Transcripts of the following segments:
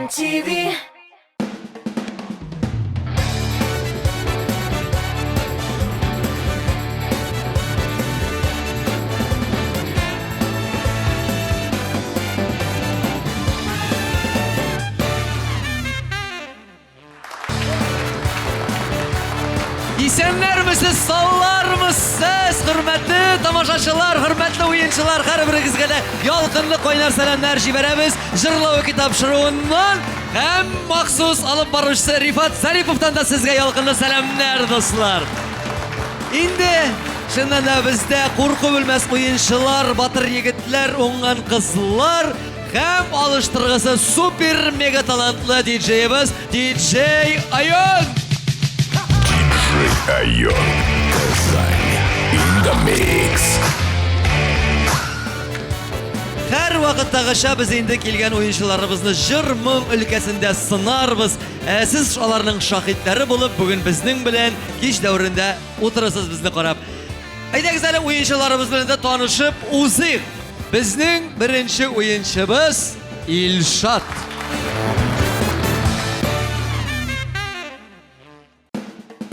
Казан ТВ. Исәннәрмесез, саулармысыз, хөрмәтле тамашачылар, хөрмәтле уенчылар, һәрберегезгә дә ялкынлы кайнар сәламнәр җибәрәбез. Җырлау тапшыруыннан һәм махсус алып баручысы Рифат Зариповтан да сезгә ялкынлы сәламнәр, дуслар. Инде чыннан да бездә курку белмәс уенчылар, батыр егетләр, уңган кызлар һәм алыштыргысыз супер мега талантлы диджеебыз Диджей Айон! Диджей Айон. Казань. In the mix. Һәр вакыттагыча без инде килгән уенчыларыбызны җыр-моң өлкәсендә сынарбыз. Ә сез аларның шаһитләре булып, бүген безнең белән кич дәверендә утырасыз безне карап. Әйдәгез әле уенчыларыбыз белән дә танышып узыйк. Безнең беренче уенчыбыз Илшат.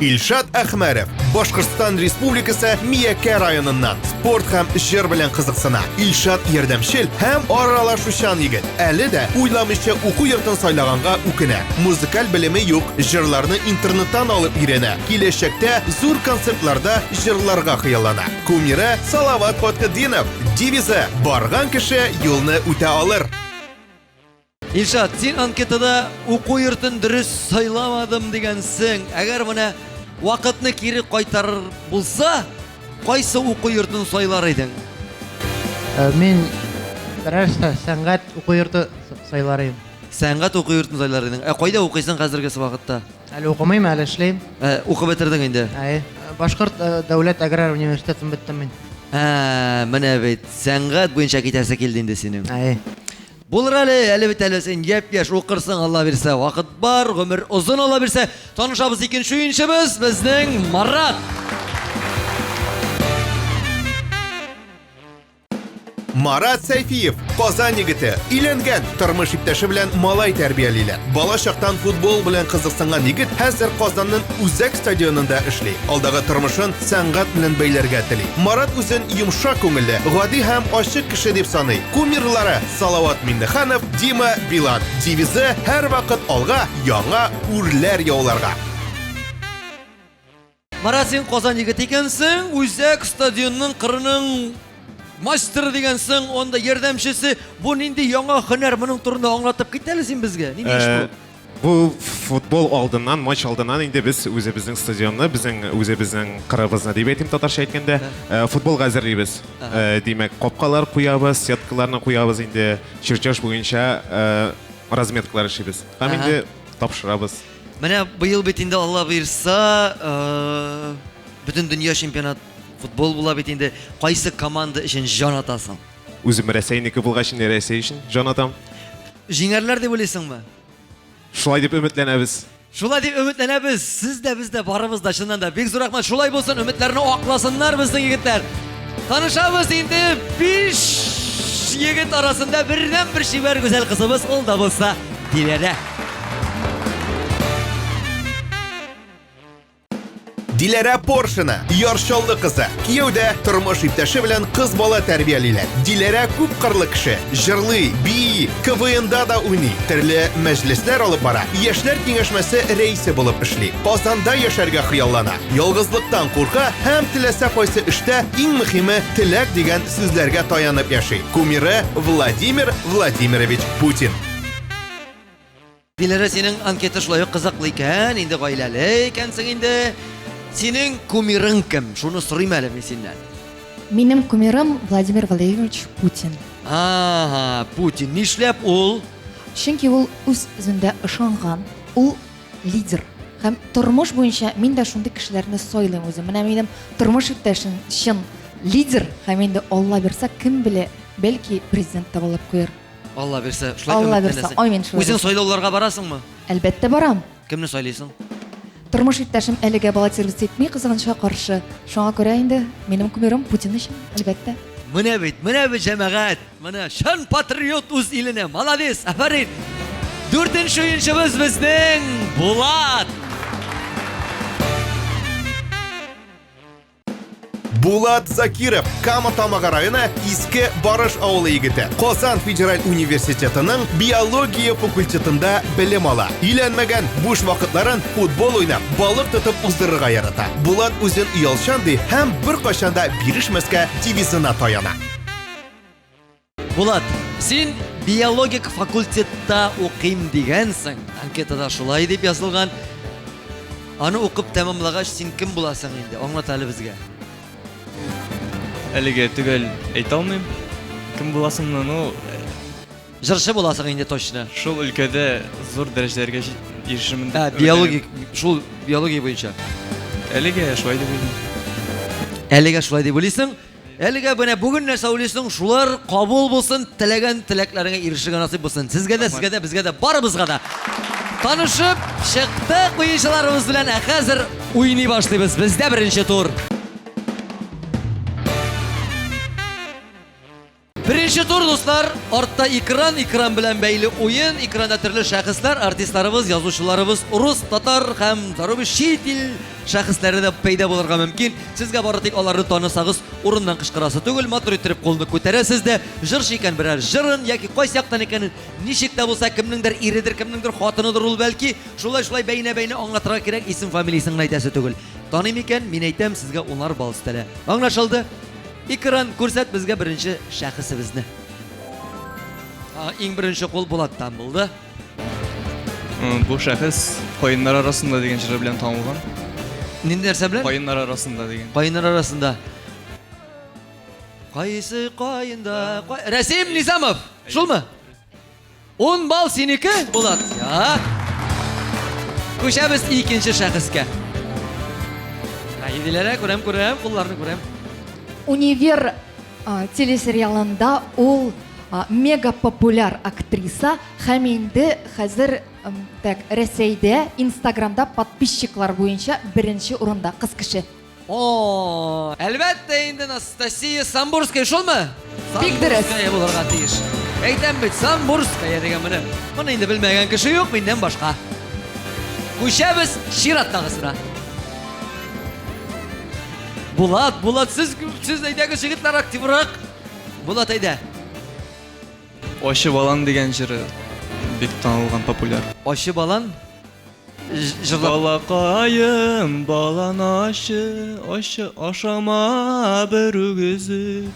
Илшат Әхмәров, Башкортстан Республикасы Миякә районыннан, спорт һәм җыр белән кызыксына. Илшат ярдәмчел һәм аралашучан егет. Әле дә уйламыйча уку йортын сайлаганга үкенә. Музыкаль белеме юк, җырларны интернеттан алып өйрәнә. Киләчәктә зур концертларда җырларга хыяллана. Кумиры Салават Фатхетдинов. Девизы «Барган кеше юлны үтә алыр». Илшат, син анкетада уку йортын дөрес сайламадым дигәнсең. Әгәр менә вакытны кире кайтарыр булса, кайсы уку йортын сайлар идең? Э, мин берәрсе сәнгать уку йорты сайлар идем. Сәнгать уку йортын сайлар идең. Ә кайда укыйсың хәзерге вакытта? Әле укымыйм, әле эшлим. Ә, укып бетердең инде. Әйе. Башкорт э, дәүләт аграр университетын беттем мин. Ә, менә бит сәнгать буенча китәсе килде инде синең. Әйе. Булыр әле, әле бит әле син япь-яшь укырсың, Алла бирсә, вакыт бар, гомер озын Алла бирсә. Танышабыз икенче уенчыбыз, безнең Марат. Марат Сәйфиев, Казан егете, өйләнгән, тормыш иптәше белән малай тәрбиялиләр. Бала чактан футбол белән кызыксынган егет хәзер Казанның үзәк стадионында эшли. Алдагы тормышын сәнгать белән бәйләргә тели. Марат үзен йомшак күңелле, гади һәм ачык кеше дип саный. Кумирлары Салават Миңнеханов, Дима Билан. Девизы һәрвакыт алга, яңа үрләр яуларга. Марат, син Казан егете икәнсең, үзәк стадионның кырының мастеры дигәнсең, онда ярдәмчесе. Бу нинди яңа һөнәр? Моның турында аңлатып кит әле син безгә. Нинди эш бу? Э, бу футбол алдыннан, матч алдыннан инде без үзебезнең стадионны, безнең үзебезнең кырыбызны дип әйтим татарча әйткәндә, э, футболга әзерлибез. Э, димәк, капкалар куябыз, сеткаларны куябыз инде, чертеж буенча э, разметкалар эшлибез. Һәм инде тапшырабыз. Менә быел бит инде Алла боерса, э, бөтен дөнья чемпионат футбол була бит инде. Кайсы команда өчен җан атасың? Үзем Рәсәйнеке булгач, инде Рәсәй өчен җан атам. Җиңәрләр дип уйлыйсыңмы? Шулай дип өметләнәбез. Шулай дип өметләнәбез. Сез дә, без дә, барыбыз да, чыннан да. Бик зур рәхмәт. Шулай булсын, өметләрне акласыннар безнең егетләр. Танышабыз инде биш егет арасында бердән-бер чибәр гүзәл кызыбыз, ул да булса Диләрә. Диләрә Поршина, Яр Чаллы кызы. Кияүдә тормыш иптәше белән кыз бала тәрбиялиләр. Диләрә күп кырлы кеше. Җырлый, бии, КВНда да уйный, төрле мәҗлесләр алып бара. Яшьләр киңәшмәсе рәисе булып эшли. Казанда яшәргә хыяллана. Ялгызлыктан курка һәм теләсә кайсы эштә иң мөһиме теләк дигән сүзләргә таянып яши. Кумиры Владимир Владимирович Путин. Диләрә, синең анкета шулай ук кызыклы икән, инде гаиләле икәнсең инде. Синең кумирың кем? Шуны сорыйм әле мин синнән. Минем кумирым Владимир Владимирович Путин. Ага, Путин. Нишләп ул? Чөнки ул үз үзендә ышанган, ул лидер. Һәм тормыш буенча мин дә шундый кешеләрне сайлыйм үзем. Менә минем тормыш иптәшем чын лидер һәм инде Алла бирсә, кем белә, бәлки президент та булып куяр. Алла бирсә, шулай Алла бирсә, амин шулай. Үзең сайлауларга барасыңмы? Әлбәттә барам. Кемне сайлыйсың? Тормыш иптәшем әлегә баллотироваться итми, кызганычка каршы. Шуңа күрә инде минем кумирым Путин өчен, әлбәттә. Менә бит, менә бит җәмәгать, менә чын патриот үз иленә. Молодец, афәрин. Дүртенче уенчыбыз безнең Булат. Булат Закиров, Кама Тамагы районы Иске Барыш авылы егете. Казан федераль университетының биология факультетында белем ала. Өйләнмәгән, буш вакытларын футбол уйнап, балык тотып уздырырга ярата. Булат үзен оялчан ди һәм беркайчан да бирешмәскә девизына таяна. Булат, син биологик факультетта укыйм дигәнсең. Анкетада шулай дип язылган. Аны укып тәмамлагач, син кем буласың инде? Аңлат әле безгә. Әлегә төгәл әйтә алмыйм. Кем буласымны, ну, Җырчы буласың инде точно. Шул өлкәдә зур дәрәҗәләргә ирешермен дип. Ә, биологик, шул биология буенча. Әлегә шулай дип уйлыйм. Әлегә шулай дип уйлыйсың. Әлегә менә бүген нәрсә уйлыйсың, шулар кабул булсын, теләгән теләкләреңә ирешергә насыйп булсын. Сезгә дә, сезгә дә, безгә дә, барыбызга да. Танышып чыктык уенчыларыбыз белән, ә хәзер уйный башлыйбыз. Бездә беренче тур. Беренче тур, дуслар, артта экран, экран белән бәйле уен, экранда төрле шәхесләр, артистларыбыз, язучыларыбыз, рус, татар һәм зарубеж чит ил шәхесләре дә пәйда булырга мөмкин. Сезгә бары тик аларны танысагыз, урыннан кычкырасы түгел, матур иттереп кулны күтәрәсез дә, җырчы икән берәр җырын яки кайсы яктан икәнен, ничек тә булса кемнеңдер иредер, кемнеңдер хатыныдыр ул бәлки, шулай-шулай бәйнә-бәйнә аңлатырга кирәк, исем-фамилиясен генә әйтәсе түгел. Таныйм икән, мин әйтәм, сезгә унар балл өстәлә. Аңлашылды? Экран, күрсәт безгә беренче шәхесебезне. Иң беренче кул Булаттан булды. Бу шәхес Каеннар арасында дигән җыры белән танылган. Нинди нәрсә белән? Каеннар арасында дигән. Каеннар арасында. Кайсы каенда? Рәсим Низамов. Шулмы? Ун балл синеке, Булат. Я. Күчәбез икенче шәхескә. Әйдиләрә, күрәм, күрәм, кулларны күрәм. Универ телесериалында ул мега популяр актриса һәм инде хәзер так Рәсәйдә Инстаграмда подписчиклар буенча беренче урында кыз кеше. О, әлбәттә инде Анастасия Самбурская шулмы? Бик дөрес. Самбурская булырга тиеш. Әйтәм бит, Самбурская дигән моны. Моны инде белмәгән кеше юк миннән башка. Күчәбез чираттагысына. Булат, Булат, сез, сез әйдәгез, егетләр активрак. Булат, әйдә. Ачы балан дигән җыры бик танылган, популяр. Ачы балан? Җырлап. Балакаем, балан ачы, ачы ашама бер үгезе.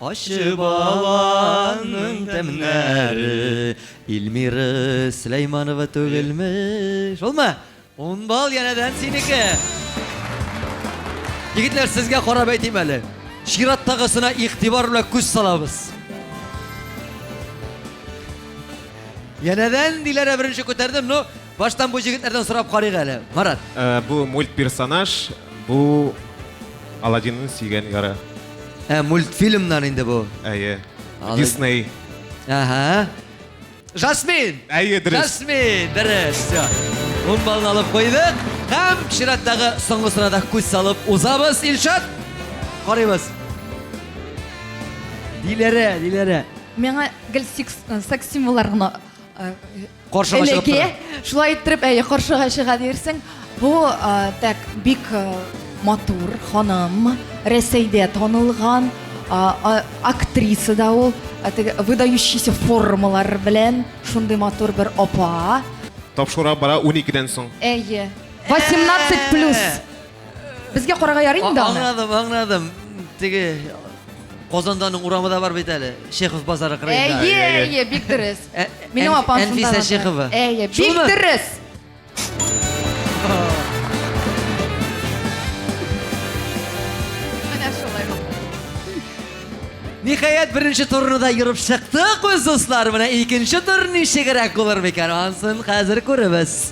Ачы баланның тәмнәре Илмира Сөләйманова түгелме? Шулмы? Ун балл янәдән синеке. Егетләр, сезгә карап әйтим әле. Чираттагысына игътибар белән күз салабыз. Янәдән Диләрә беренче күтәрде, но баштан бу җегетләрдән сорап карыйк әле. Марат. Э, бу мульт персонаж, бу Аладдинның сөйгән яры. Ә, мультфильмнан инде бу. Әйе. Дисней. Ага. Жасмин! Әйе, дөрес. Жасмин, дөрес. Все. Ун баллны алып куйдык. Һәм чираттагы соңгысына да күз салып узабыз. Илшат, карыйбыз. Диләрә, Диләрә. Миңа гел секс, э, секс символлар гына э, Каршыга чыгып эләгә. тора. Шулай иттереп, әйе, каршыга чыга дирсең. Бу э, так бик э, матур ханым, Рәсәйдә танылган а, актриса да ул, э, теге выдающийся формалар белән шундый матур бер апа. Тапшыра бара 12-дән соң. Әйе. 18 плюс. Безгә карарга ярый инде аны. Аңладым, аңладым. Теге Казанда аның урамы да бар бит әле. Чехов базары кырыенда. Әйе, әйе, бик дөрес. Ә, Минем апам шунда Әнфисә барды. Чехова. Әйе, бик Шулмы? дөрес. Менә шулай булды. Ниһаять, беренче турны да ерып чыктык без, дуслар. Менә икенче тур ничегрәк булыр микән? Ансын хәзер күрербез.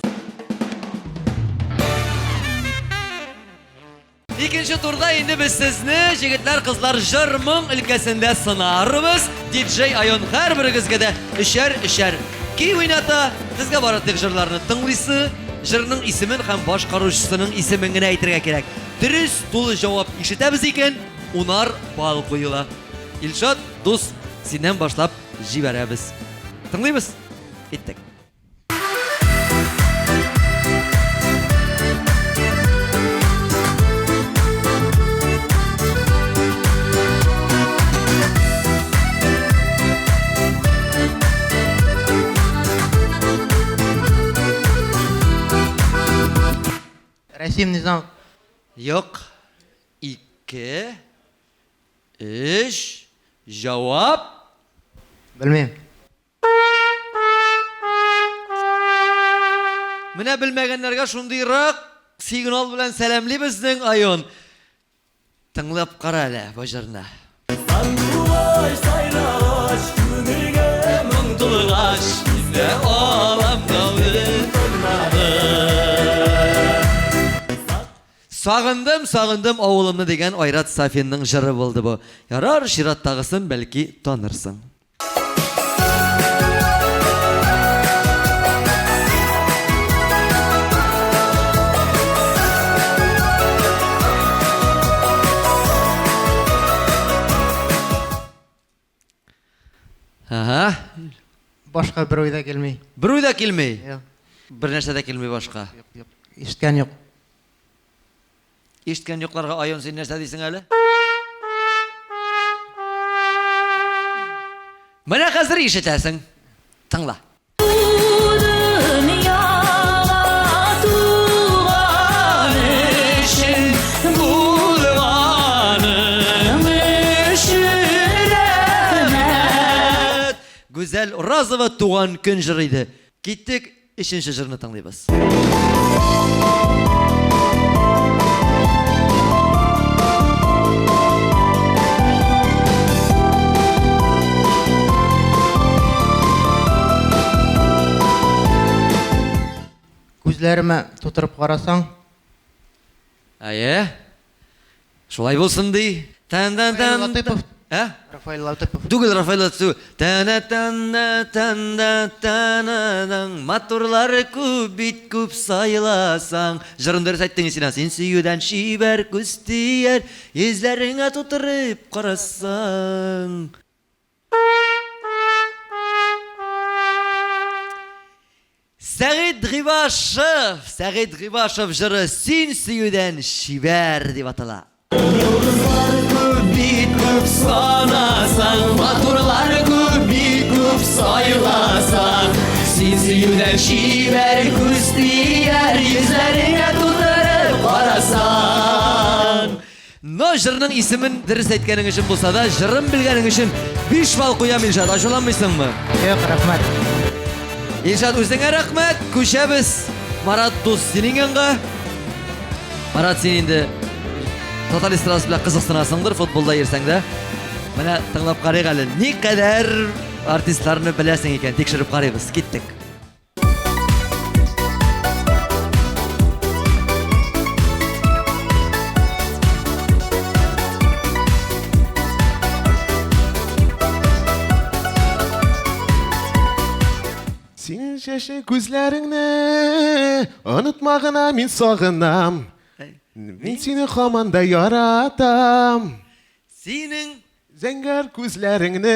Икенче турда инде без сезне, җегетләр, кызлар, җыр-моң өлкәсендә сынарбыз. Диджей Айон һәрберегезгә дә өчәр-өчәр көй уйната. Сезгә бары тик җырларны тыңлыйсы, җырның исемен һәм башкаручысының исемен генә әйтергә кирәк. Дөрес, тулы җавап ишетәбез икән, унар балл куела. Илшат, дус, синнән башлап җибәрәбез. Тыңлыйбыз? Киттек. Рәсим Низамов. Юк. Ике. Өч. Җавап. Белмим. Менә белмәгәннәргә шундыйрак сигнал белән сәламли безнең Айон. Тыңлап кара әле бу җырны. Сандугач сайрагач, күңелгә моң тулгач, мин алам Сагындым, сагындым авылымны дигән Айрат Сафинның җыры булды бу. Ярар, чираттагысын бәлки танырсың. Ага. Башка бер уй да килми. Бер уй да килми? Юк. Бер нәрсә дә килми башка. Юк, юк. Ишеткән юк. Ишеткән юкларга Айон син нәрсә дисең әле? Менә хәзер ишетәсең. Тыңла. Гүзәл Уразова туган көн җыры иде. Киттек, өченче җырны тыңлыйбыз. Күзләремә тутырып карасаң. Әйе. Шулай булсын ди. Тән-тән-тән. Латыпов. Ә? Рафаэль Латыпов. Түгел Рафаэль Латыпов. Тәнә-тәнә-тәнә-тәнә-тән. Матурлар күп бит күп сайласаң. Җырын дөрес әйттең син. Син сөюдән чибәр күз тияр. Йөзләреңә тутырып карасаң. Сәгыйть Гыйбашев, Сәгыйть Гыйбашев җыры Син сөюдән чибәр дип атала. Йолдызлар күп бит күп санасаң, матурлар күп бит күп сайласаң, син сөюдән чибәр күз тияр, йөзләреңә тутырып карасаң. Но җырның исемен дөрес әйткәнең өчен булса да, җырын белгәнең өчен 5 балл куям, Илшат. Ачуланмыйсыңмы? Юк, рәхмәт. Илшат, үзеңә рәхмәт. Күчәбез. Марат дус синең янга. Марат, син инде татар эстрадасы белән кызыксынасыңдыр, футболда йөрсәң дә. Менә тыңлап карыйк әле. Никадәр артистларны беләсең икән, тикшереп карыйбыз. Киттек. Синең чәчәк күзләреңне онытма гына мин сагынам. Мин сине һаман да яратам. Синең зәңгәр күзләреңне.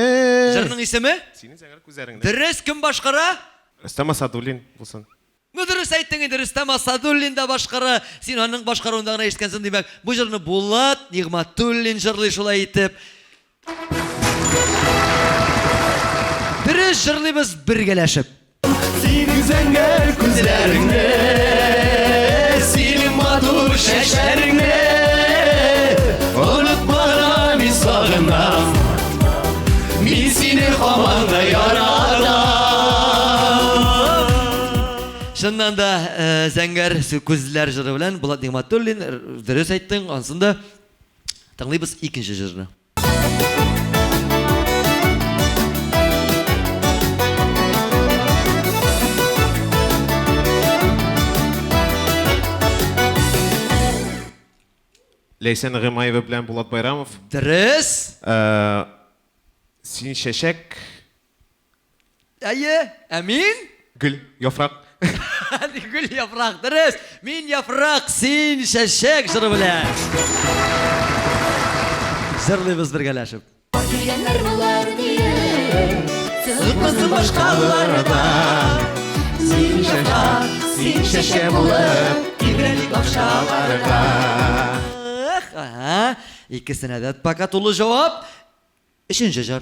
Җырның исеме? Синең зәңгәр күзләреңне. Дөрес, кем башкара? Рөстәм Асадуллин булсын. Ну дөрес әйттең инде, Рөстәм Асадуллин да башкара. Син аның башкаруында гына ишеткәнсең, димәк. Бу җырны Булат Нигъмәтуллин җырлый шулай итеп. Дөрес җырлыйбыз бергәләшеп. Синең зәңгәр күзләреңне, синең матур чәчләреңне онытма гына мин сагынам. Мин сине һаман да яратам. Чыннан да, зәңгәр күзләр җыры белән Булат Нигъмәтуллин, дөрес әйттең, ансын да тыңлыйбыз икенче җырны. Ләйсән Гыймаева белән Булат Байрамов. Дөрес. Син чәчәк. Әйе, ә мин? Гөл, яфрак. Гөл, яфрак, дөрес. Мин яфрак, син чәчәк җыры белән. Җырлыйбыз бергәләшеп. Килгәннәр болар диеп, Сыкмасын башкалардан. Син яфрак, син чәчәк булып, Тибрәлик бакчаларга. Ага, икесенә дә пока тулы җавап. Өченче җыр.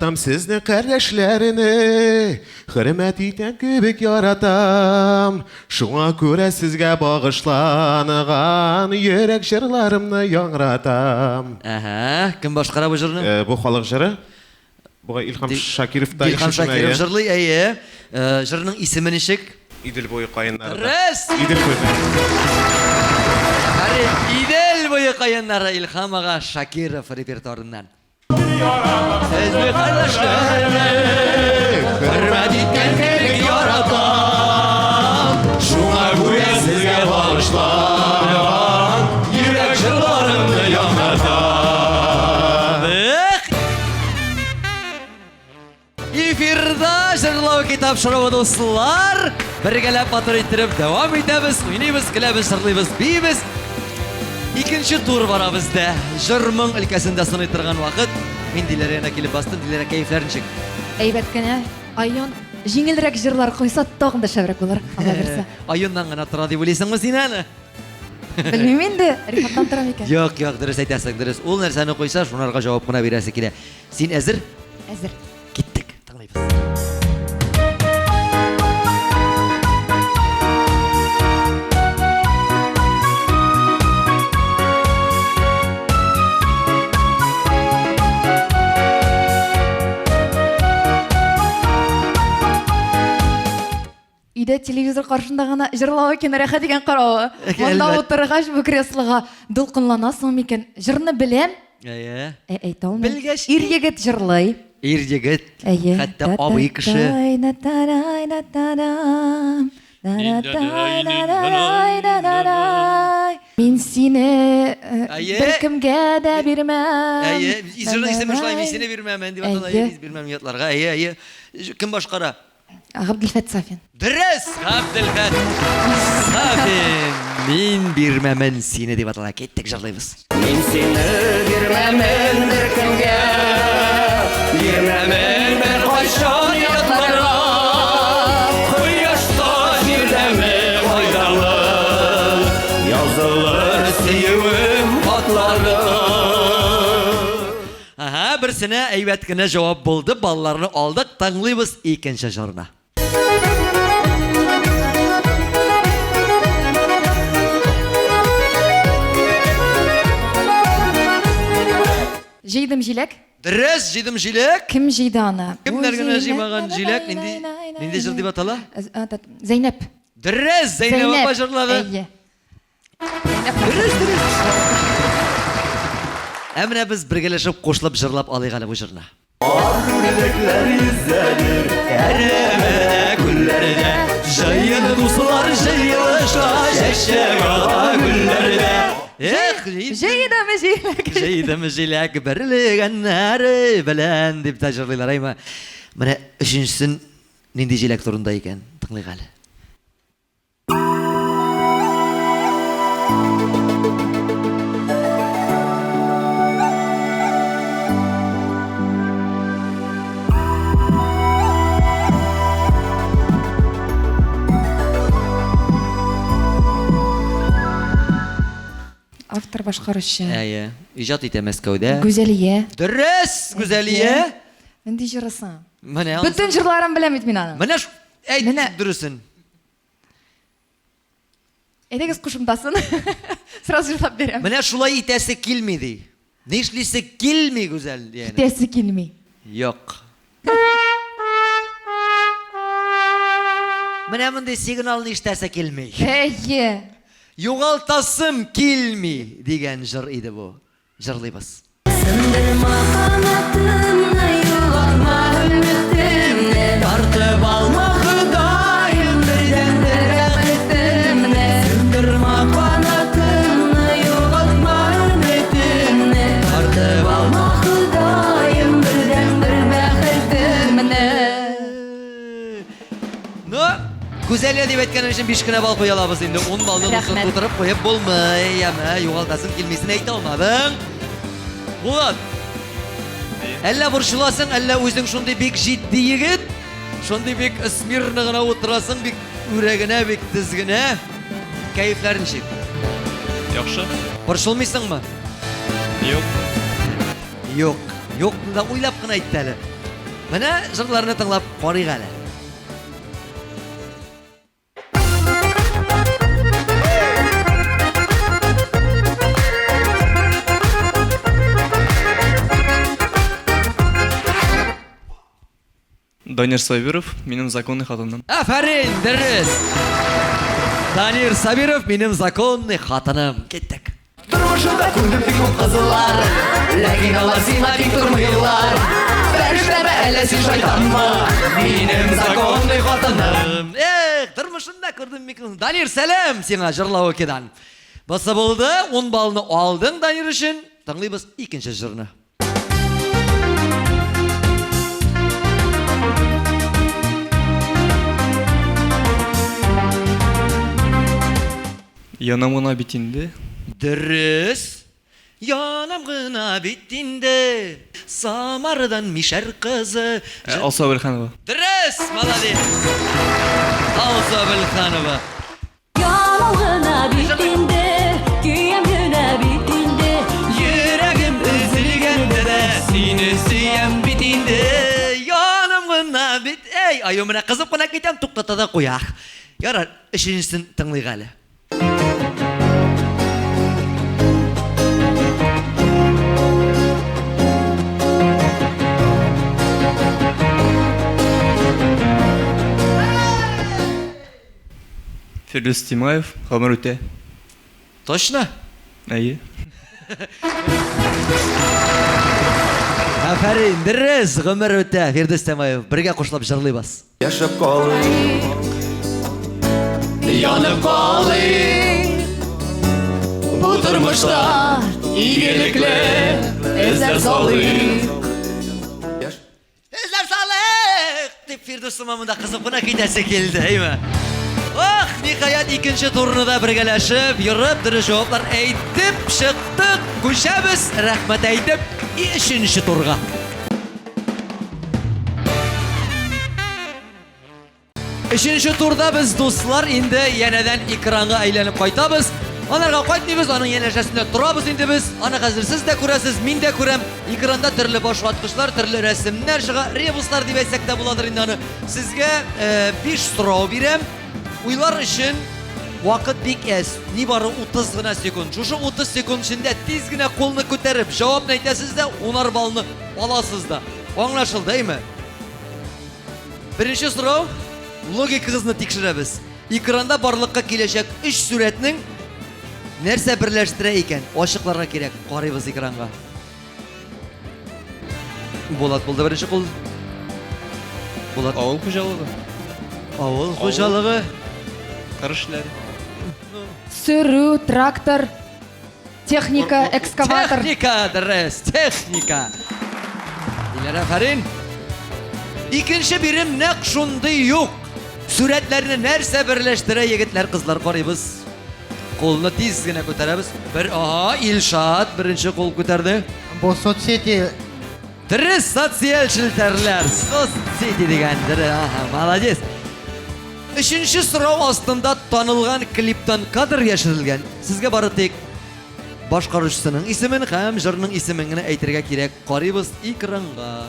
Яратам сезне кардәшләрне, Хөрмәт итәм кебек яратам. Шуңа күрә сезгә багышланган Йөрәк җырларымны яңратам. Әһә, кем башкара бу җырны? Э, бу халык җыры. Бугай Илһам Шакиров та Илһам Шакиров җырлый, әйе. Э, җырның исеме ничек? Идел буе каеннары. Дөрес! Идел буе. Идел буе каеннары Илһам ага Шакиров репертуарыннан. Сезне кардәшләрне хөрмәт иткән кебек яратам. Шуңа күрә сезгә багышланган йөрәк җырларымны яңартам. Эх! Эфирда җырлау китапшыруы дуслар. Бергәләп матур иттереп дәвам итәбез, уйныйбыз, көләбез, җырлыйбыз, биибез. Икенче тур бара бездә. Җыр моң өлкәсендә сыный торган вакыт. Мин Диләрә янына килеп бастым. Диләрә, кәефләр ничек? Әйбәт кенә. Айон җиңелрәк җырлар куйса, тагын да шәбрәк булыр, Алла бирсә. Айоннан гына тора дип уйлыйсыңмы син әле? Белмим инде, Рифаттан тора микән? Юк, юк, дөрес әйтәсең, дөрес. Ул нәрсәне куйса, шунарга җавап кына бирәсе килә. Син әзер? Әзер. Киттек, тыңлыйбыз. Өйдә телевизор каршында гына җырлау икән рәхәт икән каравы. Монда утыргач бу креслога дулкынланасың микән? Җырны беләм. Әйе. Ә әйтә алмыйм. Белгәч. Ир егет җырлый. Ир егет. Әйе. Хәтта абый кеше. Мин сине э, Әйе. беркемгә дә бирмәм. Әйе, җырның исеме шулай, мин сине бирмәм, дип атала, Әйе. бирмәм ятларга. Әйе, әйе. Кем башкара? Габделфәт Сафин. Дөрес, Габделфәт Сафин. Мин бирмәмен сине дип атала. Киттек, җырлыйбыз. Мин сине бирмәмен беркемгә, бирмәмен беркайчан ятларга. Кояшта, җирдәме, айдамы, язылыр сөюем хатлары. Ага, берсенә әйбәт кенә җавап булды, балларны алдык, тыңлыйбыз икенче җырны. Җыйдым җиләк. Дөрес, җыйдым җиләк. Кем җыйды аны? Кемнәр генә җыймаган җиләк, нинди нинди җыр дип атала? Зәйнәп. Дөрес, Зәйнәп апа җырлады. Әйе. Дөрес, дөрес. Ә менә без бергәләшеп кушылып җырлап алыйк әле бу җырны. Үрекләр йөзәдер, әрәмәдә, күлләрдә, җыен дуслар җыелыша, чәчәк ата гөлләрдә. Эх, Җыйдым җиләк. җыйдым җиләк берлегәннәре белән дип тә җырлыйлар, әйме. Менә өченчесен нинди җиләк турында икән, тыңлыйк әле. Автор башкаручы. Әйе, иҗат итә Мәскәүдә. Гүзәлия. Дөрес, Гүзәлия. Нинди җырысың? Менә Бөтен җырларын беләм бит мин аның. Менә әйт Менә. дөресен. Әйдәгез кушымтасын. Сразу җырлап бирәм. Менә шулай итәсе килми ди. Нишлисе килми Гүзәл дигәне. Итәсе килми. Юк. Менә мондый сигналны ишетәсе килми. Әйе. Югалтасым килми дигән җыр иде бу. Җырлыйбыз. Сындырма канатымны, югалтма өметемне. Тартып алма Ходаем бердәнбер бәхетемне. Сындырма канатымны, югалтма өметемне. Тартып алма Ходаем бердәнбер бәхетемне. Ну, Гүзәлия дип әйткән өчен 5 кенә балл куя алабыз инде. 10 баллны дусын Рәхмәт. тутырып куеп булмый. Яме, югалтасың килмисен әйтә алмадың. Булат. Әллә борчыласың, әллә үзең шундый бик җитди егет, шундый бик смирно гына утырасың, бик үрә генә, бик төз генә. Кәефләр ничек? Яхшы. Борчылмыйсыңмы? Юк. Юк. Юк да уйлап кына әйтте әле. Менә җырларны тыңлап карыйк әле. Данир Сабиров, минем законный хатыным. Афәрин, дөрес! Данир Сабиров, минем законный хатыным. Киттек. Тормышымда күрдем бик күп кызлар, ләкин алар сиңа тиң тормыйлар. Фәрештәме әллә син шайтанмы? Минем законный хатыным. Эх, тормышымда күрдем бик күп. Данир, сәлам сиңа җырлау окедан. Басы булды, 10 баллны алдың Данир өчен. Тыңлыйбыз икенче җырны. Янам гына бит инде. Дөрес. Янам гына бит инде. Самардан мишәр кызы. Ә, Алсу Әбелханова. Дөрес, молодец. Алсу Әбелханова. Янам гына бит инде, көям генә бит инде. Йөрәгем өзелгәндә дә сине сөям бит инде. Янам гына бит. Әй, аю менә кызып кына китәм, туктата да куя. Ярар, өченчесен тыңлыйк әле. Фирдүс Тимаев, Гомер үтә. Точно? Әйе. Афәрин, дөрес, гомер үтә. Фирдүс Тямаев, бергә кушылып җырлыйбыз. Яшәп калыйк, янып калыйк. Бу тормышта игелекле эзләр салыйк. Эзләр салыйк! Дип Фирдүс сыман монда кызып кына китәсе килде, әйме? Ах, ниһаять икенче турны да бергәләшеп, йөреп, дөрес җаваплар әйтеп чыктык. Күчәбез, рәхмәт әйтеп, өченче турга. Өченче турда без, дуслар, инде янәдән экранга әйләнеп кайтабыз. Анарга кайтмыйбыз, аның янәшәсендә торабыз инде без. Аны хәзер сез дә күрәсез, мин дә күрәм. Экранда төрле башваткычлар, төрле рәсемнәр чыга. Ребуслар дип әйтсәк тә буладыр инде аны. Сезгә 5 сорау бирәм. Уйлар өчен вакыт бик әз, нибары 30 гына секунд. Шушы 30 секунд эчендә тиз генә кулны күтәреп, җавапны әйтәсез дә, унар баллны аласыз да. Аңлашылды, әйме? Беренче сорау, логикагызны тикшерәбез. Экранда барлыкка киләчәк өч сурәтнең нәрсә берләштерә икән? Ачыкларга кирәк. Карыйбыз экранга. Булат булды беренче кул. Булат. Авыл хуҗалыгы. Авыл хуҗалыгы. Кыр эшләре. Сөрү, трактор. Техника, экскаватор. Техника, дөрес, техника. Диләр, афәрин. Икенче бирем нәкъ шундый юк. Сүрәтләрне нәрсә берләштерә, егетләр, кызлар, карыйбыз. Кулны тиз генә күтәрәбез. Бер, ага, Илшат беренче кул күтәрде. Бу соцсети. Дөрес, социаль челтәрләр, соцсети дигән, дөрес, ага, молодец. Өченче сорау астында танылган клиптан кадр яшерелгән. Сезгә бары тик башкаручысының исемен һәм җырның исемен генә әйтергә кирәк. Карыйбыз экранга.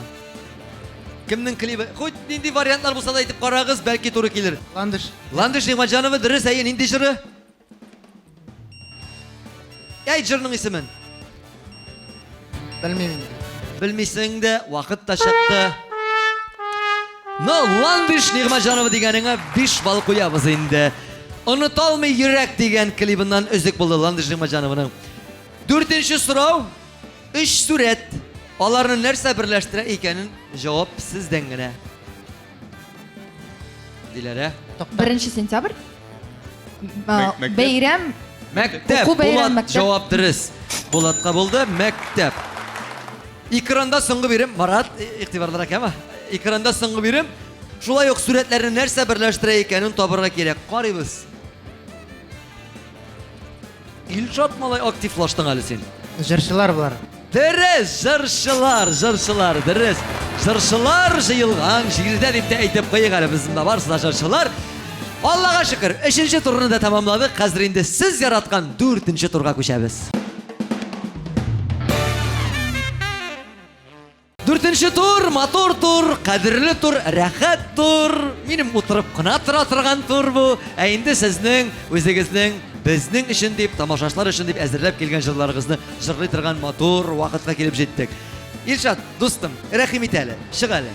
Кемнең клибы? Хоть нинди вариантлар булса да әйтеп карагыз, бәлки туры килер. Ландыш. Ландыш Нигъмәтҗанова, дөрес, әйе, нинди җыры? Әйт җырның исемен. Белмим инде. Белмисең дә, вакыт та чыкты. Но Ландыш Нигъмәтҗанова дигәнеңә 5 балл куябыз инде. Оныталмый йөрәк дигән клибыннан өзек булды Ландыш Нигъмәтҗанованың. Дүртенче сорау, өч сурәт. Аларны нәрсә берләштерә икәнен җавап сездән генә. Диләрә. Беренче сентябрь. Бәйрәм. Мәктәп. Уку бәйрәм, Булат, мәктәп. җавап дөрес. Булатка булды. Мәктәп. Экранда соңгы бирем. Марат, игътибарлырак, яме? Экранда соңгы бирем. Шулай ук сурәтләрне нәрсә берләштерә икәнен табырга кирәк. Карыйбыз. Илшат малай активлаштың әле син. Җырчылар болар. Дөрес, җырчылар, җырчылар, дөрес. Җырчылар җыелган җирдә дип тә әйтеп куйык әле без монда барысы да җырчылар. Аллага шөкер, өченче турны да тәмамладык. Хәзер инде сез яраткан дүртенче турга күчәбез. Дүртенче тур, матур тур, кадерле тур, рәхәт тур. Минем утырып кына тора торган тур бу. Ә инде сезнең үзегезнең безнең өчен дип, тамашачылар өчен дип әзерләп килгән җырларыгызны җырлый торган матур вакытка килеп җиттек. Илшат, дустым, рәхим ит әле, чык әле.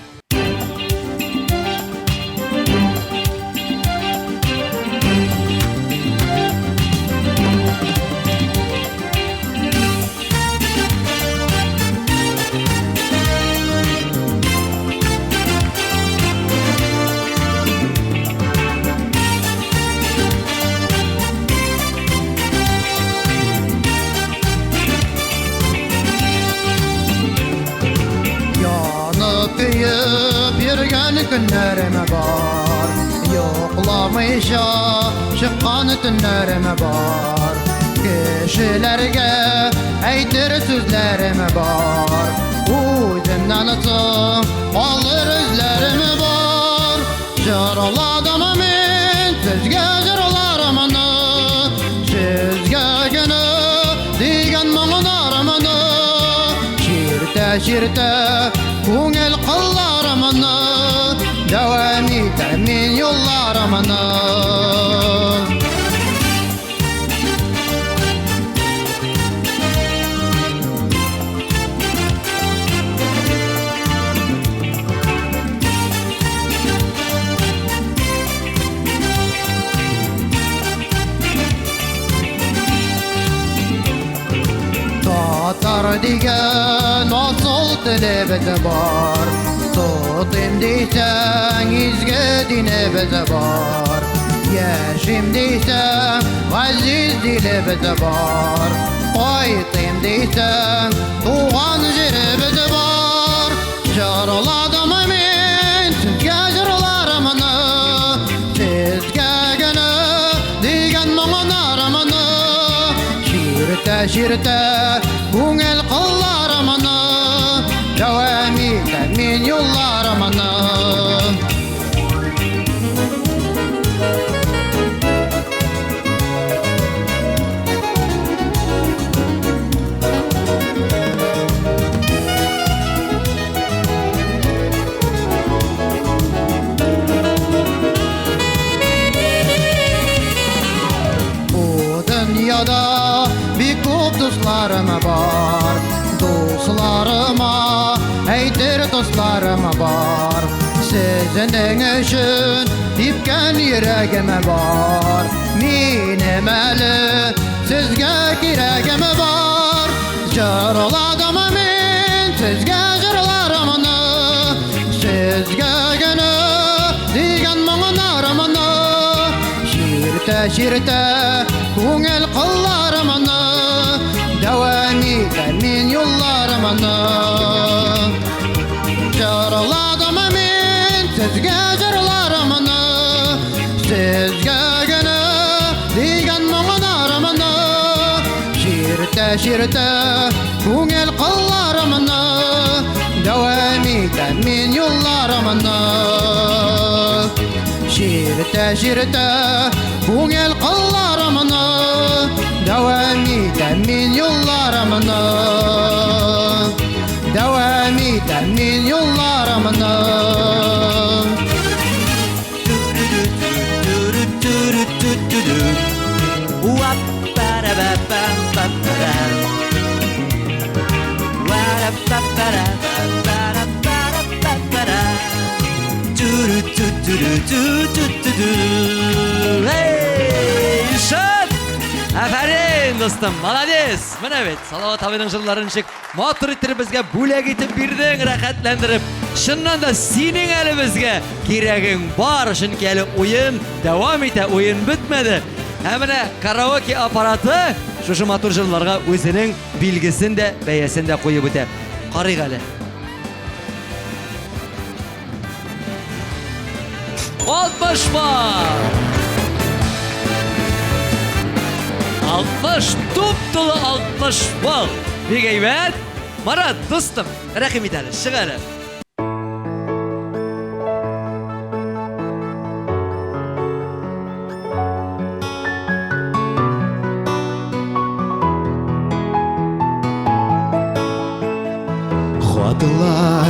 Янып көеп йөргән көннәрем бар Йокламыйча чыккан төннәрем бар Кешеләргә әйтер сүзләрем бар Үземнән соң калыр эзләрем бар Җырладым мин сезгә җырларымны Сезгә генә дигән моңнарымны Чиртә чиртә күңел кылларымны Дәвам итәм мин юлларымны. Татар дигән асыл телебез бар Тотыйм дисәң изге динебез бар Яшим дисәң газиз дилебез бар Кайтыйм дисәң туган җиребез бар Җырладым мин сезгә җырларымны Сезгә генә дигән моңнарымны Чиртә чиртә күңел кылларымны Дәвам итәм мин юлларымны. Бу дөньяда бик күп дусларым бар Дусларыма әйтер дусларым бар Сезнең өчен типкән йөрәгем бар Минем әле сезгә кирәгем бар Җырладым мин сезгә җырларымны Сезгә генә дигән моңнарымны Чиртә чиртә күңел кылларымны Дәвам итәм мин юлларымны Җырладым мин сезгә җырларымны Сезгә генә дигән моңнарымны Чиртә чиртә күңел кылларымны Дәвам итәм мин юлларымны Чиртә чиртә күңел кылларымны Дәвам итәм мин юлларымны Дәвам итәм мин юлларымны. Hey, Илшат! Афәрин, дустым, молодец! Менә бит, Салават абыйның җырларын ничек матур иттереп безгә бүләк итеп бирдең, рәхәтләндереп. Чыннан да синең әле безгә кирәгең бар, чөнки әле уен дәвам итә, уен бетмәде. Ә менә караоке аппараты шушы матур җырларга үзенең билгесен дә, бәясен дә куеп үтә. Карыйк әле. 60 балл! 60 туп-тулы 60 балл. Бик әйбәт. Марат, дустым, рәхим ит әле, чык әле. Хатлар.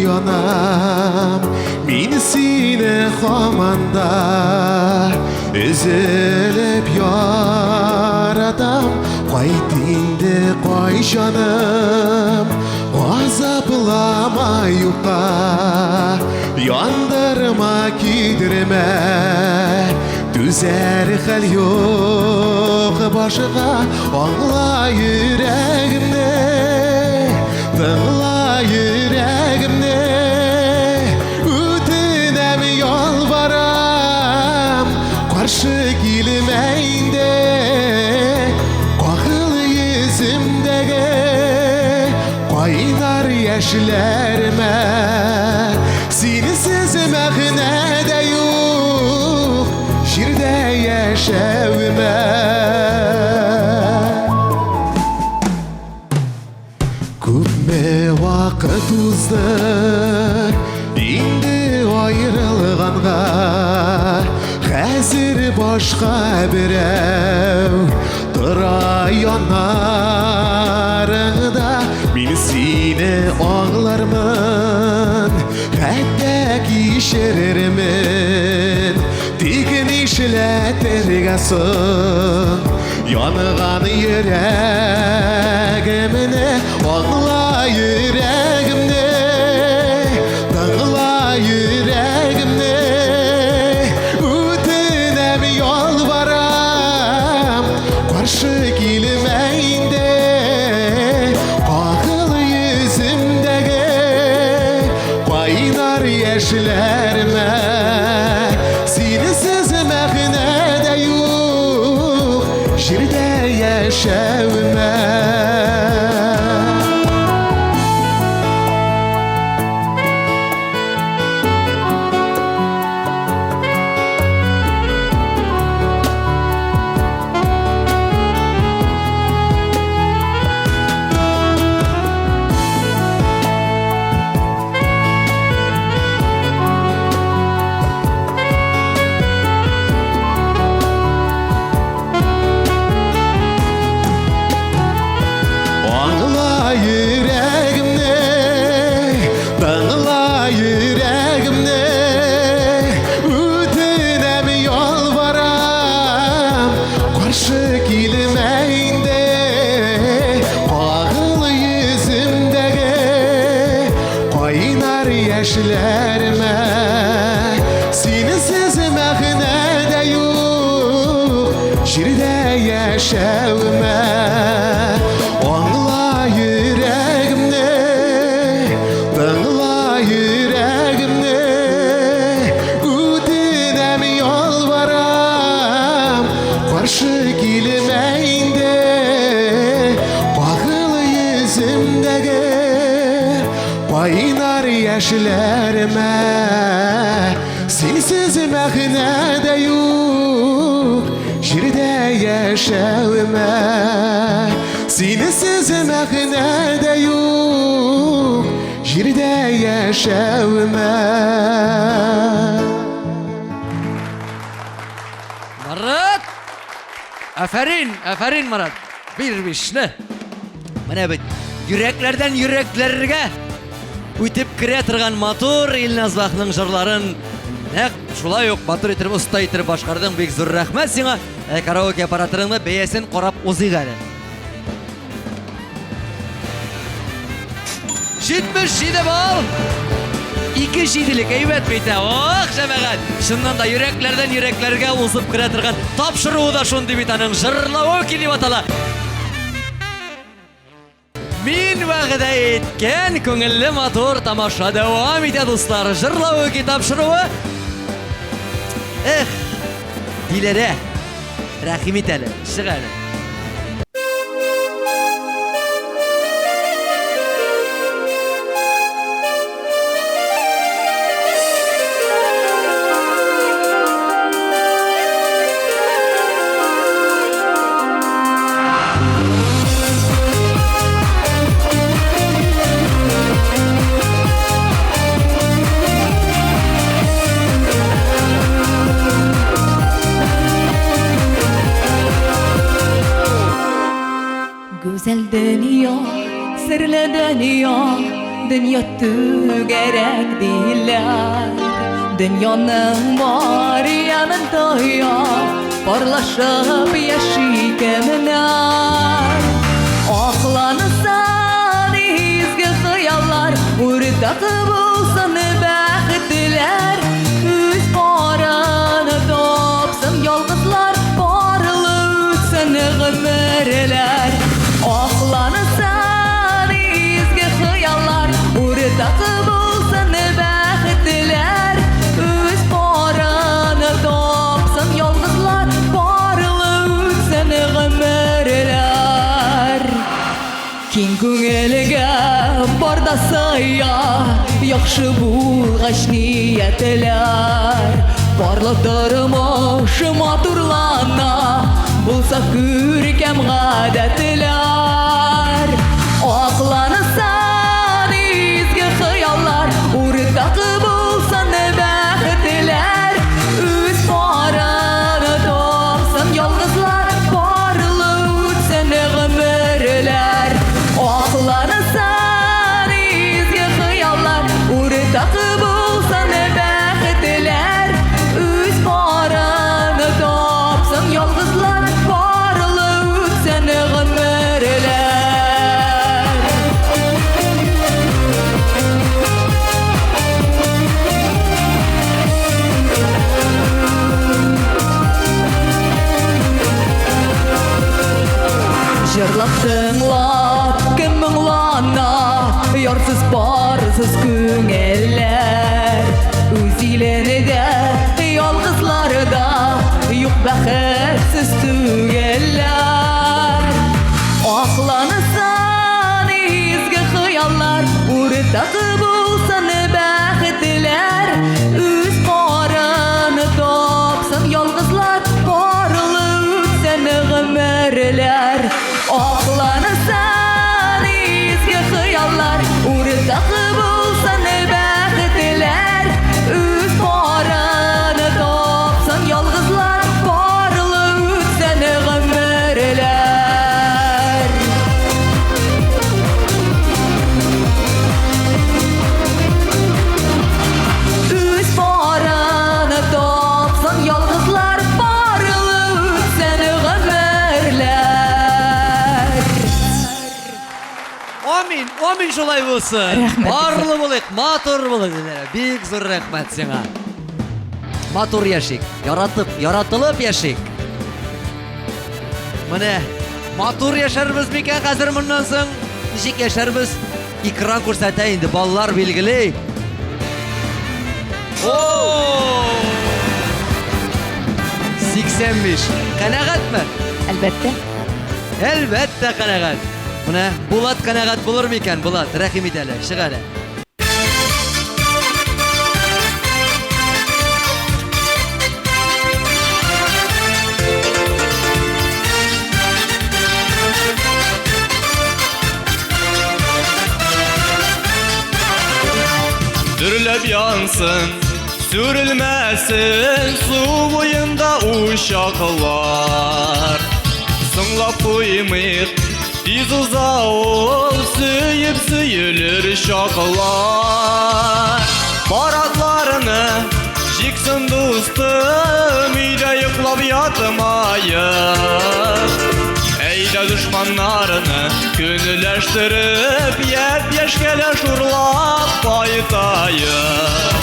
янам. Мин сине һаман да өзелеп яратам. Кайт инде, кай җаным, газаплама юкка, яндырма, көйдермә. Түзәр хәл юк башка, аңла йөрәгемне, тыңла йөрәгемне. Үтенәм, ялварам, каршы килмә инде. Кагыл йөземдәге кайнар яшьләремә. Синсез мәгънә дә юк җирдә яшәвемә. Күпме вакыт узды инде аерылганга, хәзер башка берәү тора яннарыңда. Мин сине аңлармын, хәтта кичерермен. Тик нишләтергә соң янган йөрәгемне? Аңла йөрәгемне, тыңла йөрәгемне. Үтенәм, ялварам, каршы килмә инде. Кагыл йөземдәге кайнар яшьләремә. Синсез мәгънә дә юк җирдә яшәвемә. Аңла йөрәгемне, тыңла йөрәгемне. Үтенәм, ялварам, каршы килмә инде. Кагыл йөземдәге кайнар яшьләремә. Синсез мәгънә дә юк җирдә яшәвемә. Аңла йөрәгемне, тыңла йөрәгемне. Үтенәм, ялварам, каршы килмә инде. Кагыл йөземдәге кайнар яшьләремә. Синсез мәгънә дә юк җирдә яшәвемә. Синсез мәгънә дә юк җирдә яшәвемә. Марат! Афәрин, афәрин, Марат! Бир бишне. Менә бит йөрәкләрдән йөрәкләргә үтеп керә торган матур Илназ Бахның җырларын нәкъ шулай ук матур итеп, оста итеп башкардың. Бик зур рәхмәт сиңа. Караоке аппаратының бәясен карап узыйк әле. 77 балл! Ике җиделек әйбәт бит, ә? Ох, җәмәгать! Чыннан да йөрәкләрдән йөрәкләргә узып керә торган тапшыруы да шундый бит аның, Җырлавыки дип атала. Мин вәгъдә иткән күңелле матур тамаша дәвам итә, дуслар. Җырлавыки тапшыруы. Эх, Диләрә, рәхим ит әле, чык әле. Гүзәл дөнья, серле дөнья, Дөнья түгәрәк диләр. Дөньяның бар ямен тоя, парлашып яши кемнәр. Аклансын изге хыяллар, уртак булсын бәхетләр. Үз парын тапсын ялгызлар, парлы үтсен гомерләр. Аклансын изге хыяллар, уртак булсын бәхетләр. Үз парын тапсын ялгызлар, парлы үтсен гомерләр. Киң күңелгә бар да сыя, яхшы булгач ниятләр. Парлы тормыш матурлана, булса күркәм гадәтләр. Аклансын изге хыяллар, уртак булсын бәхетләр. Үз парын тапсын ялгызлар, парлы үтсен гомерләр. Аклансын изге хыяллар, уртак булсын бәхетләр. Үз парын тапсын ялгызлар, парлы үтсен гомерләр. Җырлап тыңлап кем моңлана, ярсыз парсыз күңелләр. Үз илендә ялгызлар да юк бәхетсез түгелләр. Аклансын изге хыяллар, уртак булсын бәхетләр. Үз парын тапсын ялгызлар, парлы үтсен гомерләр. Аклансын изге хыяллар, уртак булсын бәхетләр. Үз парын тапсын ялгызлар, парлы үтсен гомерләр. Үз парын тапсын ялгызлар, парлы үтсен гомерләр. Амин, амин шулай булсын. Рәхмәт. Парлы булыйк, матур булыйк. Диләрә. Бик зур рәхмәт сиңа. Матур яшик, яратып, яратылып яшик. Менә матур яшәрбез микән хәзер моннан соң? Ничек яшәрбез? Экран күрсәтә инде, баллар билгели. О! 85. Канәгатьме? Әлбәттә. Әлбәттә канәгать. Менә Булат канәгать булыр микән? Булат, рәхим ит әле, чык әле. Дөрләп янсын, сүрелмәсен су буенда учаклар. Соңлап куймыйк, тиз уза ул, сөеп сөелер чаклар. Паратларны җиксен дустым, өйдә йоклап ятмаек. Әйдә дошманнарны көнләштереп, япь-яшь кәләш урлап кайтаек.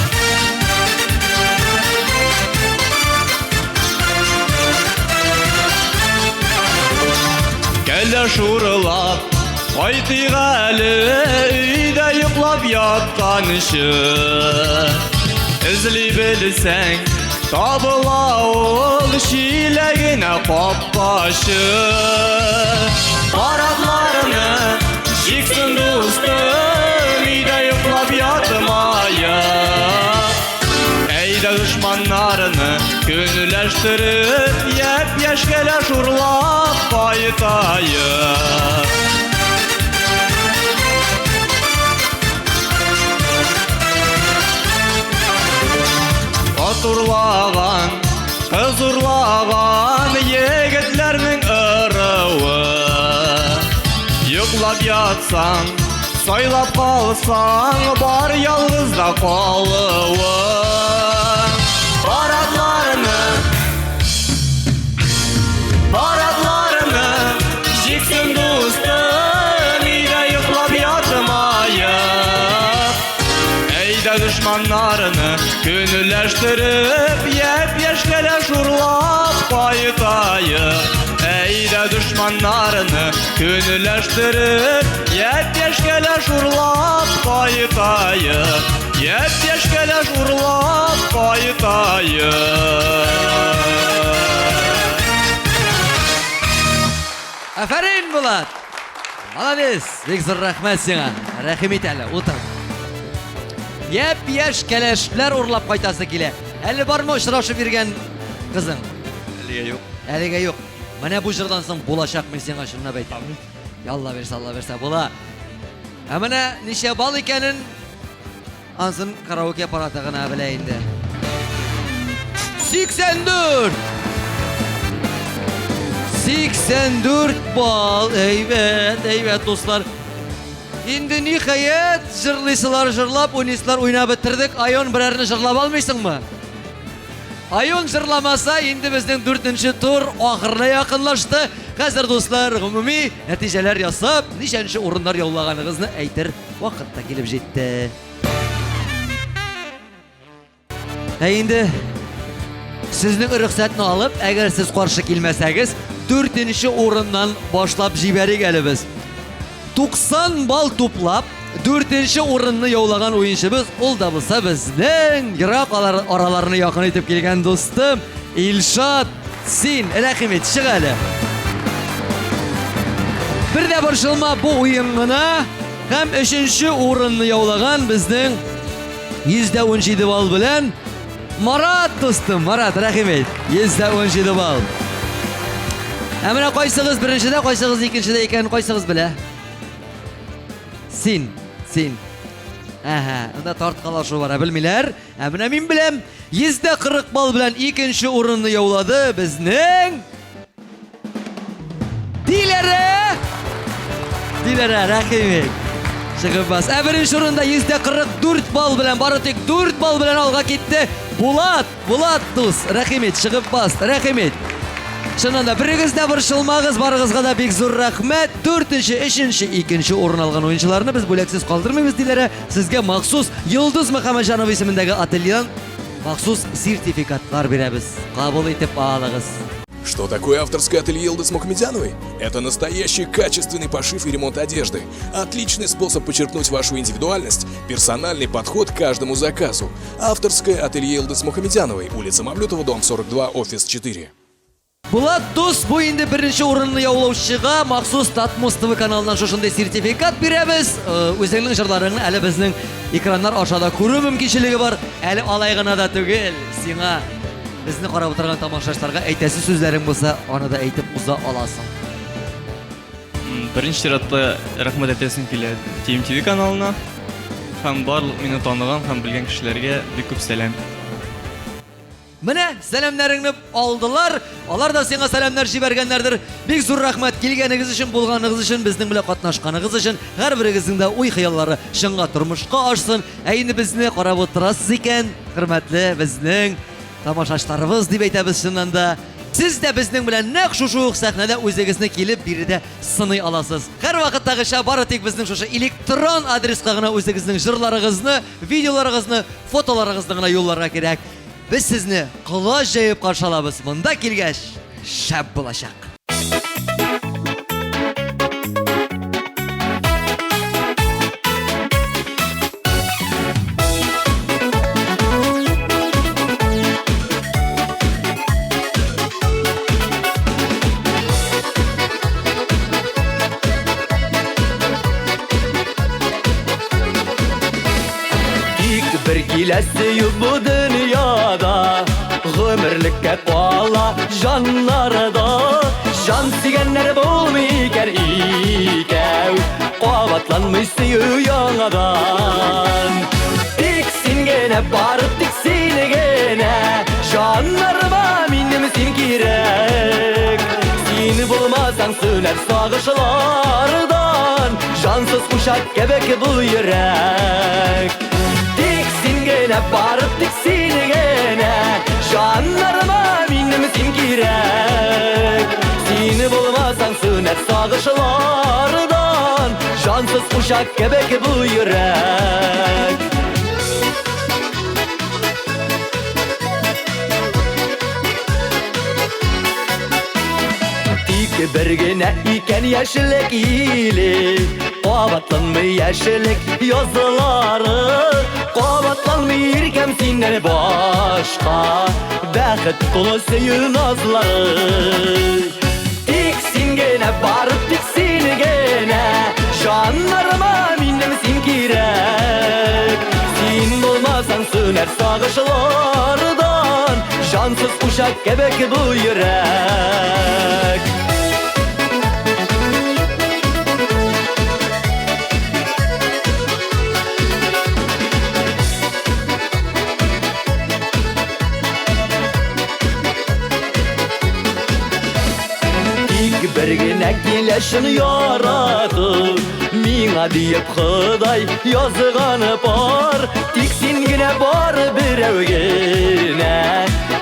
Кәләш урлап кайтыйк әле, өйдә йоклап ятканчы. Эзли белсәң, табыла ул чиләгенә капкачы. Паратларны җиксен дустым, өйдә йоклап ятмаек. Әйдә дошманнарны көнләштереп, япь-яшь кәләш урлап кайтаек. Ат урлаган, кыз урлаган егетләрнең ыруы. Йоклап ятсаң, Сайлап калсаң, бар ялгыз да калуың. Парадларны, парадларны җиксен дустым, өйдә йоклап ятмаеп. Әйдә дошманнарны көнләштереп, япь-яшь кәләш урлап кайтаек. Әйдә дошманнарны көнләштереп, япь-яшь кәләш урлап кайтаек. Япь-яшь кәләш урлап кайтаек. Афәрин, Булат! Молодец! Бик зур рәхмәт сиңа. Рәхим ит әле, утыр. Япь-яшь кәләшләр урлап кайтасы килә. Әле бармы очрашып йөргән кызың? Әлегә юк. Әлегә юк. Менә бу җырдан соң булачак мин сиңа чынлап әйтәм. Ялла бирсә, Алла бирсә, була. Ә менә ничә балл икәнен ансын караоке аппараты гына белә инде. 84! 84 балл! Әйбәт, әйбәт, дуслар. Инде ниһаять, җырлыйсылар җырлап, уйныйсылар уйнап бетердек. Айон берәрне җырлап алмыйсыңмы? Айон җырламаса, инде безнең дүртенче тур ахырына якынлашты. Хәзер, дуслар, гомуми нәтиҗәләр ясап, ничәнче урыннар яулаганыгызны әйтер вакыт та килеп җитте. Ә инде сезнең рөхсәтне алып, әгәр сез каршы килмәсәгез, дүртенче урыннан башлап җибәрик әле без. 90 балл туплап, дүртенче урынны яулаган уенчыбыз, ул да булса безнең ерак араларны якын итеп килгән дустым Илшат. Син, рәхим ит, чык әле. Бер дә борчылма, бу уен гына. Һәм өченче урынны яулаган безнең 117 балл белән Марат дустым, Марат, рәхим ит. 117 балл. Ә менә кайсыгыз беренчедә, кайсыгыз икенчедә икәнен кайсыгыз белә? Син, син. Әһә, анда тарткалашу бара, белмиләр. Ә менә мин беләм. 140 балл белән икенче урынны яулады безнең Диләрә! Диләрә, рәхим ит. Чыгып бас. Ә беренче урында 144 балл белән, бары тик 4 балл белән алга китте. Булат, Булат дус, рәхим ит, чыгып бас, рәхим ит. Чыннан да, берегез дә борчылмагыз, барыгызга да бик зур рәхмәт. Дүртенче, өченче, икенче урын алган уенчыларны без бүләксез калдырмыйбыз, Диләрә. Сезгә махсус Йолдыз Мөхәммәтҗанова исемендәге ательедан махсус сертификатлар бирәбез. Кабул итеп алыгыз. Что такое авторское ателье Йылдыз Мухамедяновой? Это настоящий качественный пошив и ремонт одежды. Отличный способ подчеркнуть вашу индивидуальность, персональный подход к каждому заказу. Авторское ателье Йылдыз Мухамедяновой, улица Мавлютова, дом 42, офис 4. Булат дус, бу инде беренче урынны яулаучыга махсус Татмус ТВ каналыннан шушындый сертификат бирәбез. Э, үзеңнең җырларыңны әле безнең экраннар аша да күрү мөмкинчелеге бар. Әле алай гына да түгел, сиңа безне карап утырган тамашачыларга әйтәсе сүзләрең булса, аны да әйтеп уза аласың. Беренче чиратта рәхмәт әйтәсем килә TMTV каналына һәм барлык мине таныган һәм белгән кешеләргә бик күп сәлам. Менә сәламнәреңне алдылар. Алар да сиңа сәламнәр җибәргәннәрдер. Бик зур рәхмәт килгәнегез өчен, булганыгыз өчен, безнең белән катнашканыгыз өчен. Һәрберегезнең дә уй-хыяллары чынга тормышка ашсын. Ә инде безне карап утырасыз икән, хөрмәтле безнең тамашачыларыбыз дип әйтәбез чыннан да. Сез дә безнең белән нәкъ шушы ук сәхнәдә үзегезне килеп биредә сыный аласыз. Һәрвакыттагыча бары тик безнең шушы электрон адреска гына үзегезнең җырларыгызны, видеоларыгызны, фотоларыгызны гына юлларга кирәк. Без сезне колач җәеп каршы алабыз. Монда килгәч, шәп булачак. Тик бер киләсе юк бу дөньяда Гомерлеккә кала җаннарда Җан сөйгәннәр булмый икән икәү Кабатланмый сөю яңадан Тик син генә бары тик син генә Җаннарыма минем син кирәк Син булмасаң сүнәр сагышлардан. Җансыз учак кебек бу йөрәк. Тик син генә, бары тик син генә, җаннарыма минем син кирәк. Син булмасаң сүнәр сагышлардан, җансыз учак кебек бу йөрәк. Тик бер генә икән яшьлек иле, кабатланмый яшьлек язлары, кабатланмый иркәм синнән башка бәхет тулы сөю назлары. Тик син генә, бары тик син генә, җаннарыма минем син кирәк. Син булмасаң сүнәр сагышлардан, җансыз учак кебек бу йөрәк. Тик бер генә килә чын ярату, миңа диеп Ходай язганы пар. Тик син генә, бар берәү генә,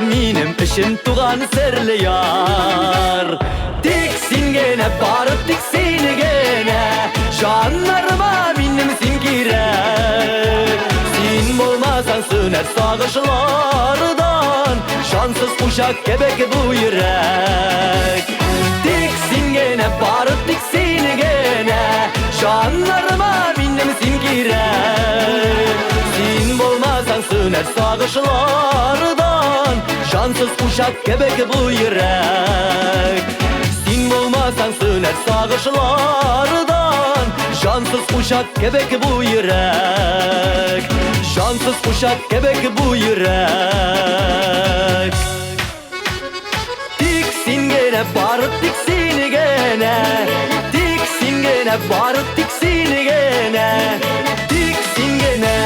минем өчен туган серле яр. Тик син генә, бары тик син генә, җаннарыма минем син кирәк. Син булмасаң сүнәр сагышлардан, җансыз учак кебек бу йөрәк. Тик син генә, бары тик син генә, җаннарыма минем син кирәк. Син булмасаң сүнәр сагышлардан, җансыз учак кебек бу йөрәк. Син булмасаң сүнәр сагышлардан, җансыз учак кебек бу йөрәк. Җансыз учак кебек бу йөрәк. Тик син генә, бары тик син генә, тик син генә, бары тик син генә, тик син генә.